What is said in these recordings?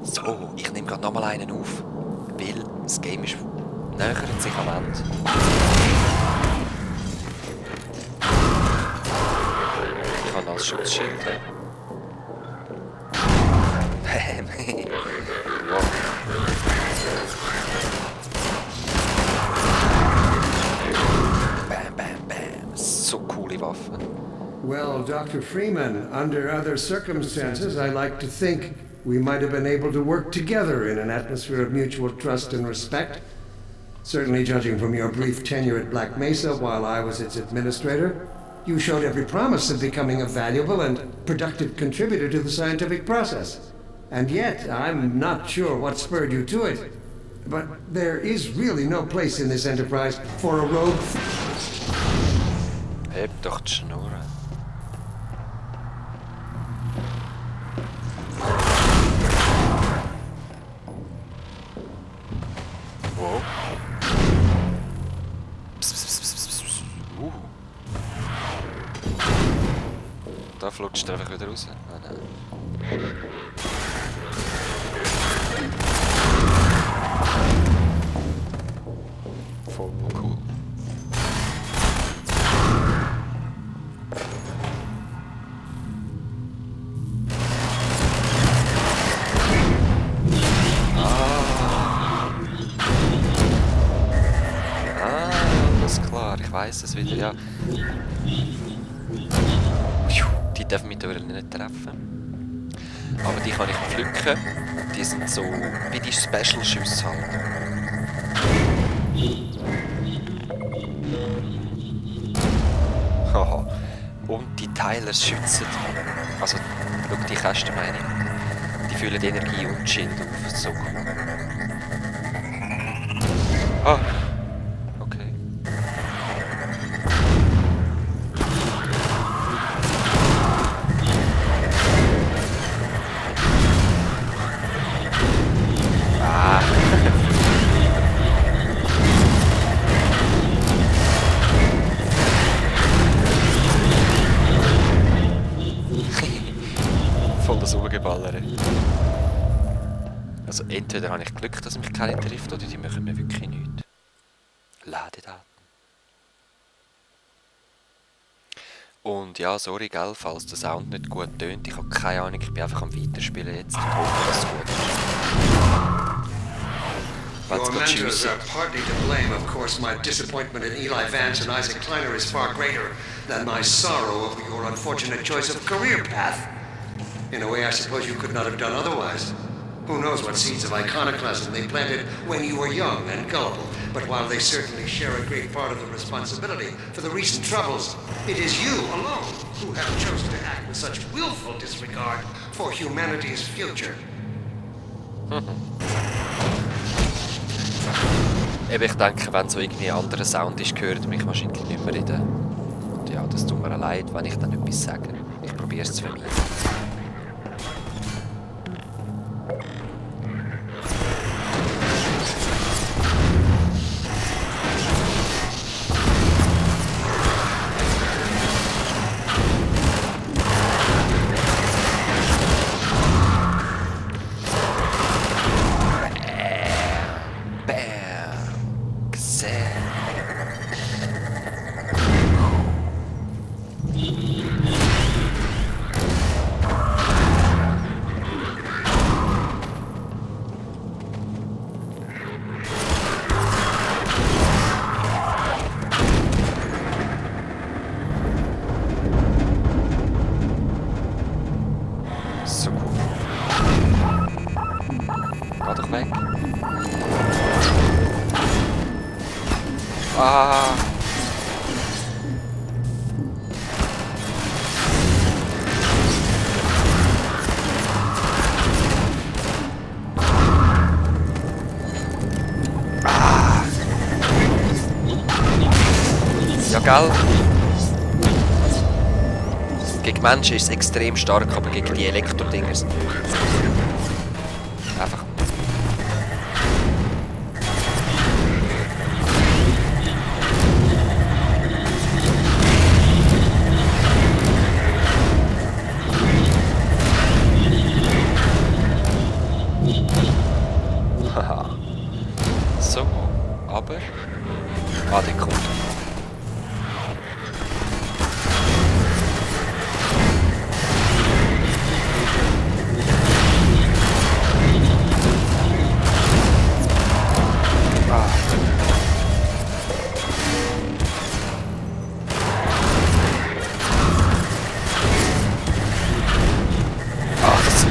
So, ich nehme gerade nochmal einen auf, weil das Game ist nähert sich am Ende. Ich habe als Schutzschild. Wow. Bam, bam, bam. So coole Waffe. Well, Dr. Freeman, under other circumstances, I like to think we might have been able to work together in an atmosphere of mutual trust and respect. Certainly, judging from your brief tenure at Black Mesa while I was its administrator, you showed every promise of becoming a valuable and productive contributor to the scientific process. And yet, I'm not sure what spurred you to it. But there is really no place in this enterprise for a rogue... Heb doch die Schnur. Wow. Pss, pss, pss, pss, pss. Da flutscht er einfach wieder raus. Ah, nein. Voll cool. Alles klar, ich weiss es wieder, ja. Die dürfen mich natürlich nicht treffen. Aber die kann ich pflücken. Die sind so wie die Special-Schüsse halt. Haha. Und die Teiler schützen. Also, schau, die Kästen meine ich. Die füllen die Energie und Schild auf. So cool. Ah. Okay. Ah. Voll das Urgeballere. Also entweder habe ich Glück, dass mich keiner trifft, oder die machen mir wirklich nichts. Ladedaten. Und ja, sorry, gell, falls der Sound nicht gut tönt. Ich habe keine Ahnung, ich bin einfach am Weiterspielen jetzt. Ich hoffe, dass es gut ist. Your mentors are partly to blame. Of course, my disappointment in Eli Vance and Isaac Kleiner is far greater than my sorrow over your unfortunate choice of career path. In a way, I suppose you could not have done otherwise. Who knows what seeds of iconoclasm they planted when you were young and gullible. But while they certainly share a great part of the responsibility for the recent troubles, it is you alone who have chosen to act with such willful disregard for humanity's future. Eben, ich denke, wenn so irgendwie ein anderer Sound ist, hört mich wahrscheinlich nicht mehr reden. Und ja, das tut mir leid, wenn ich dann etwas sage. Ich probiere es zu vermeiden. Ah. Ja, gell? Gegen Menschen ist es extrem stark, aber gegen die Elektrodinger sind einfach. aber... Ah, der kommt.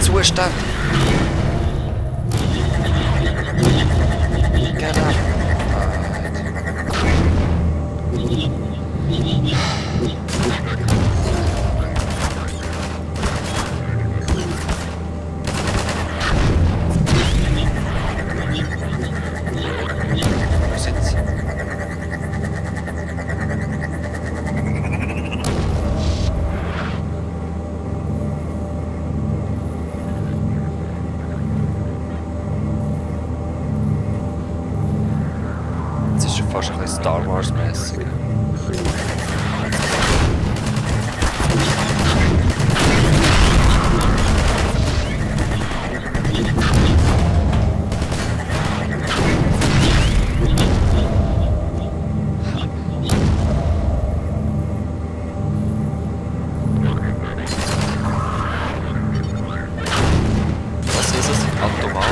Zustand. Genau. Wo sind sie? Fast ein bisschen Star-Wars-mässig. Was ist es? Automat?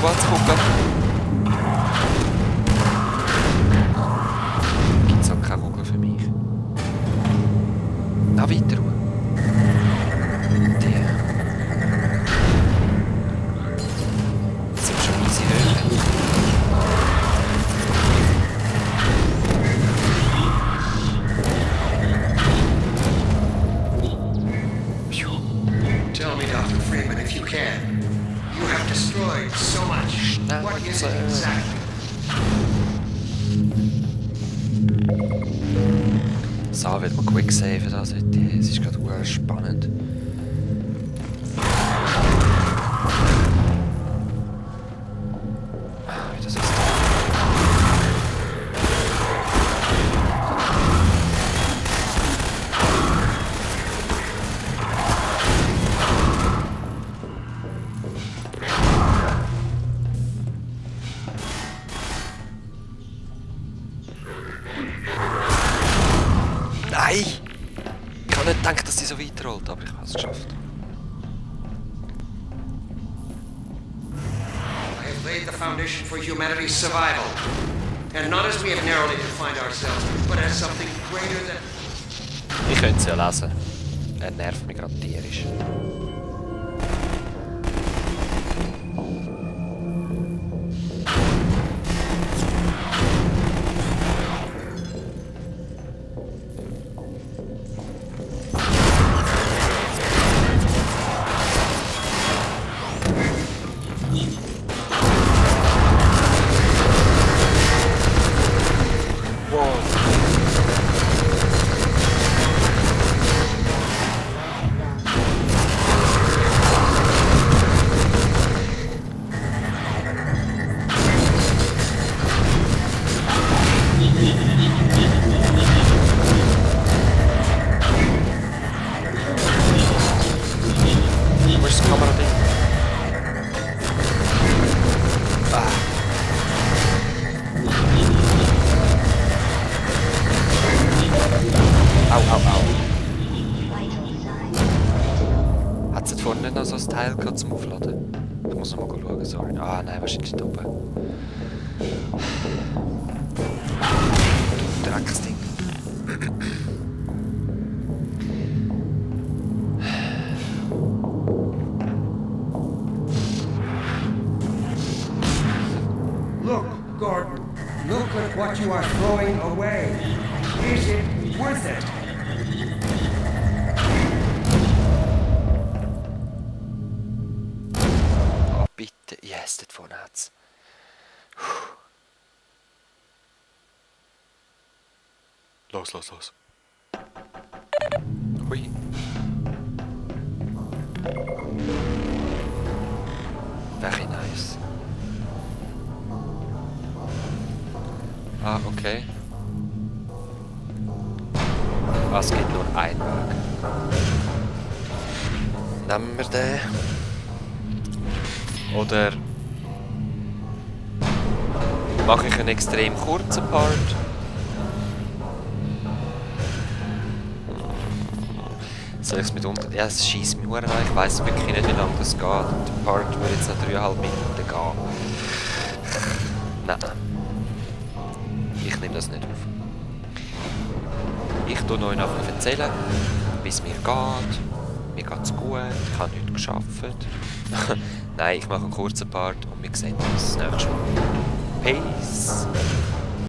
Was gucken? Gibt's auch keine Kugel für mich? Na, weiter. Die. Jetzt sind wir schon ein bisschen höher. Tell me, Dr. Freeman, if you can. You have destroyed so much. What is it exactly? So wird man quicksaven das heute. Es ist gerade sehr spannend. Wie das ist. Nein! Ich habe nicht gedacht, dass sie so weit rollt, aber ich habe es geschafft. I have laid the foundation for humanity's survival. And not as we have narrowly defined ourselves, but as something greater than... Ich könnte es ja lesen. Er nervt mich gerade tierisch. Hat es vorne nicht noch so ein Teil gehabt zum Aufladen? Ich muss noch mal schauen, sorry. Ah nein, wahrscheinlich da oben. Drecksding. Look, Gordon. Look at what you are throwing away. Is it worth it? Oh bitte, yes, dort vorne hat's. Los, los, los. Hui. Very nice. okay. Ah, es gibt nur einen Weg. Nehmen wir den. Oder mache ich einen extrem kurzen Part? Soll ich es mit unter... Ja, es scheisst mich verdammt an. Ich weiss wirklich nicht, wie lange das geht. Der Part würde jetzt nach 3,5 Minuten gehen. Nein. Ich nehme das nicht auf. Ich tue euch einfach erzählen, wie es mir geht. Mir geht es gut, ich habe nichts geschafft. Nein, ich mache einen kurzen Part und wir sehen uns das nächste Mal. Peace!